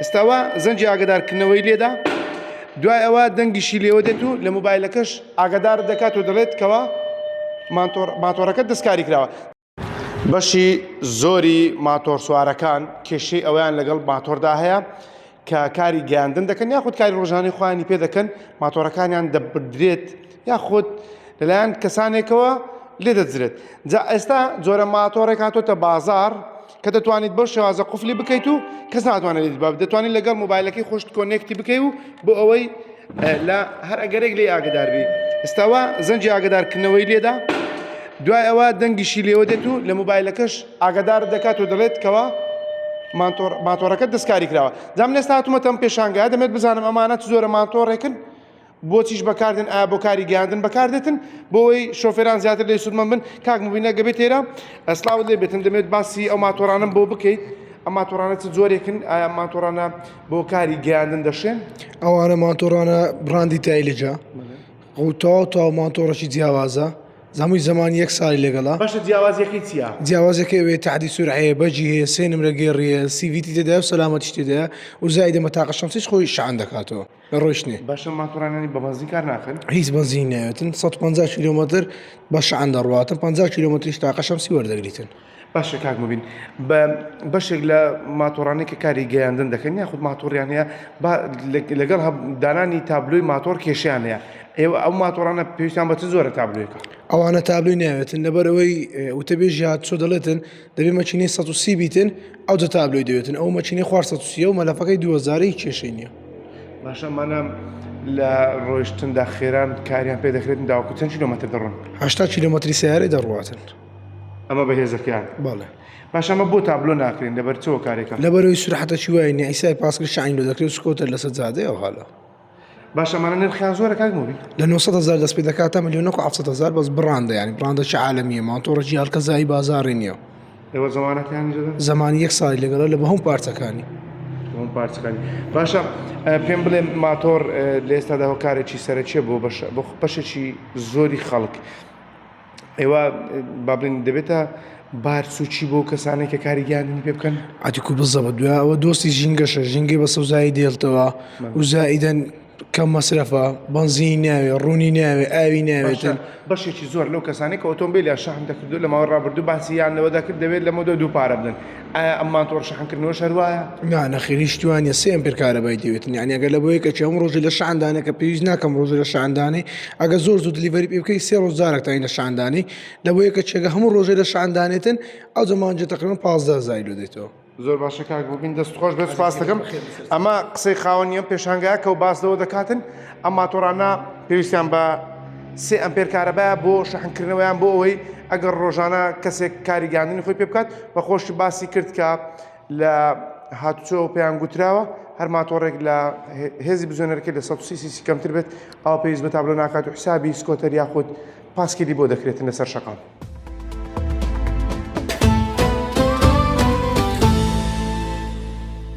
ئێستا وا زەنگی ئاگدارکردنەوەی لێدا دوای ئەوە دەنگیشی لێوە دێت و لە مۆبایلەکەش ئاگادارت دەکات و دەڵێت کەوا ماتۆڕەکەت دەستکاری کراوە. بەشی زۆری ماتۆڕسوارەکان کێشەی ئەوەیان لەگەڵ ماتۆردا هەیە کە کاری گەیاندن دەکەن یاخود کاری ڕۆژانەی خۆیانی پێ دەکەن ماتۆڕەکانیان دەبردرێت یاخود لەلایەن کەسانێکەوە لێ دەدرێت جا ئێستا جۆرە ماتۆڕێک هاتۆتە بازار کە دەتوانیت بەو شێوازە قفلی بکەیت و کەس ناتوانێت لێت باب دەتوانیت لەگەڵ مۆبایلەکەی خۆشت connect ی بکەی و بۆ ئەوەی لە هەر ئەگەرێک لێ ئاگداربی ئێستاوا زەنگی ئاگدارکردنەوەی لێدا دوای ئەوە دەنگیشی لێوە دێت و لە مۆبایلەکەش ئاگادار دەکات و دەڵێت کەوا ماتۆڕەکە دەستکاری کراوە جا من ئێستا هاتوومەتە ئەم پێشانگایە دەمێت بزانم ئەمانە چ جۆرە ماتۆڕێکن بۆچیش بەکاردێن ئایا بۆ کاری گەیاندن بەکاردێتن بۆ ئەوەی شۆفێران زیاتر لێی سوودمەند بن کاک موبینە گەبێت تێرە سڵاوت لێ بێتن دەمێت باسی ئەو ماتۆڕانەم بۆ بکەیت ئەم ماتۆڕانە چ جۆرێکن ئایا ماتۆڕانە بۆ کاری گەیاندن دەشێن؟ ئەوانە ماتۆڕانە بڕاندی تایلجە و تەواو تەواو ماتۆڕێکی جیاوازە هەمووی زەمانی یەک ساڵی لەگەڵە. باشە جیاوازیەکەی چیە؟ جیاوازیەکەی ئەوەیە تەعدیل سورعەیە بەجی هەیە سێ نمرە گێڕی هەیە CVT تێدایە و سەلامەتیش تێدایە و زائیدە مەتاقە شەمسیش خۆی شەعن دەکاتەوە لە ڕۆیشتنێ. باشە ماتۆڕانانی بە بەنزین کار ناکەن؟ هیچ بەنزین ناوێتن 150 کیلۆمەتر بە شەعن دەڕواتن 50 کیلۆمەتریش تاقە شەمسی وەردەگریتن. باشە کاک موبین بە بەشێک لە ماتۆڕانەی کە کاری گەیاندن دەکەن یاخود ماتۆڕیان هەیە با لەگەڵ دانانی تابلۆی ماتۆڕ کێشیان هەیە ئێوە ئەو ماتۆڕانە پێویستیان بە چ جۆرە تابلۆیەکە؟ ئەوانە تابلۆی ناوێتن لەبەر ئەوەی وتەبێژی هاتوچۆ دەڵێتن دەبێ مەکینەی 130 بیتن ئەوجە تابلۆی دەوێتن ئەو مەکینەی خوار 130 و مەلەفەکەی 2000 هیچ کێشەی نییە. باشە ئەمانە لە ڕۆیشتندا خێران کاریان پێ دەکرێت داوەکو چەند کیلۆمەتر دەڕۆن؟ 80 کیلۆمەتری سەیارەی دەڕواتن. ئەمە بەهێزەکەیان. بەڵێ. باشە ئەمە بۆ تابلۆ ناکرێن لەبەر چ هۆکارێکە؟ لەبەرئەوەی سورعەتەکی وای نیە ئیسای پاسکل شەعنی لۆ دەکرێ و سکۆتەر لەسەر جادەیە ئەو هالە. باشە ئەمانە نرخیان زۆرە کاک مۆبی؟ لە 900 هەزار دەست پێ دەکات تا ملیۆنێک و 700 هەزار بەس بڕاندە یانی بڕاندەکی عالەمیە ماتۆڕێکی هەڵکەزایی بازاڕی نییە. ئێوە زەمانەتیان دەدەن؟ زەمانی یەک ساڵی لەگەڵە لە بە هەموو پارچەکانی. هەموو پارچەکانی باشە پێم بڵێ ماتۆڕ لە ئێستادا هۆکارێکی سەرەکیە بۆ بەش بۆ بەشێکی زۆری خەڵک ئێوە با بڵێین دەبێتە بارسووکی بۆ کەسانێک کە کاری گیاندنی پێ بکەن؟ ئەتیکو بزەبت دوای ئەوە دۆستی ژینگەشە ژینگەی بە سەوزایی دێڵتەوە و زائیدەن کەم مەسرەفە بەنزینی ناوێ ڕوونی ناوێ ئاوی ناوێتن. بەشێکی زۆر لەو کەسانەی کە ئۆتۆمبیلیان شەحن دەکردو لە ماوەی ڕابردوو باسی یان لەوە دەکرد دەبێت لەمەودوا دوو پارە بدەن ئایا ئەم ماتۆڕ شەحنکردنەوەش هەر وایە؟ نا نەخێر هیچ شتی وا نیە سێ ئەمپێر کارەبای دەوێتن یانی ئەگەر لە بۆ یەکەکی هەموو ڕۆژێ لە شەحن دانێ کە پێویست ناکەم ڕۆژێ لە شەحن دانێ ئەگەر زۆر زوو delivery پێ بکەی سێ ڕۆژ جارێک تانی لە شەحن دانێی لە بۆ یەکەکی ئەگەر هەموو ڕۆژێ لە شەحن دانێتن ئەوجە مانگێ تەقریبەن 15 هەزاری لۆ دێتەوە. زۆر باشە کاک موبین دەست خۆش بێت سوپاس دەکەم ئەمە قسەی خاوەنی ئەم پێشانگایە کە و باس لەوە دەکاتن ئەم ماتۆڕانە پێویستیان بە سێ ئەمپێر کارەبایە بۆ شەحنکردنەوەیان بۆ ئەوەی ئەگەر ڕۆژانە کەسێک کاری گەیاندنی خۆی پێ بکات بە خۆشی باسی کرد کە لە هاتوچۆ پێیان گوتراوە هەر ماتۆڕێک لە هێزی بزوێنەرەکەی لە 130 سیسی کەمتر بێت ئەوە پێویست بە تابلۆ ناکات و حسابی سکۆتەر یاخود پاسکیلی بۆ دەکرێتن لەسەر شەقام.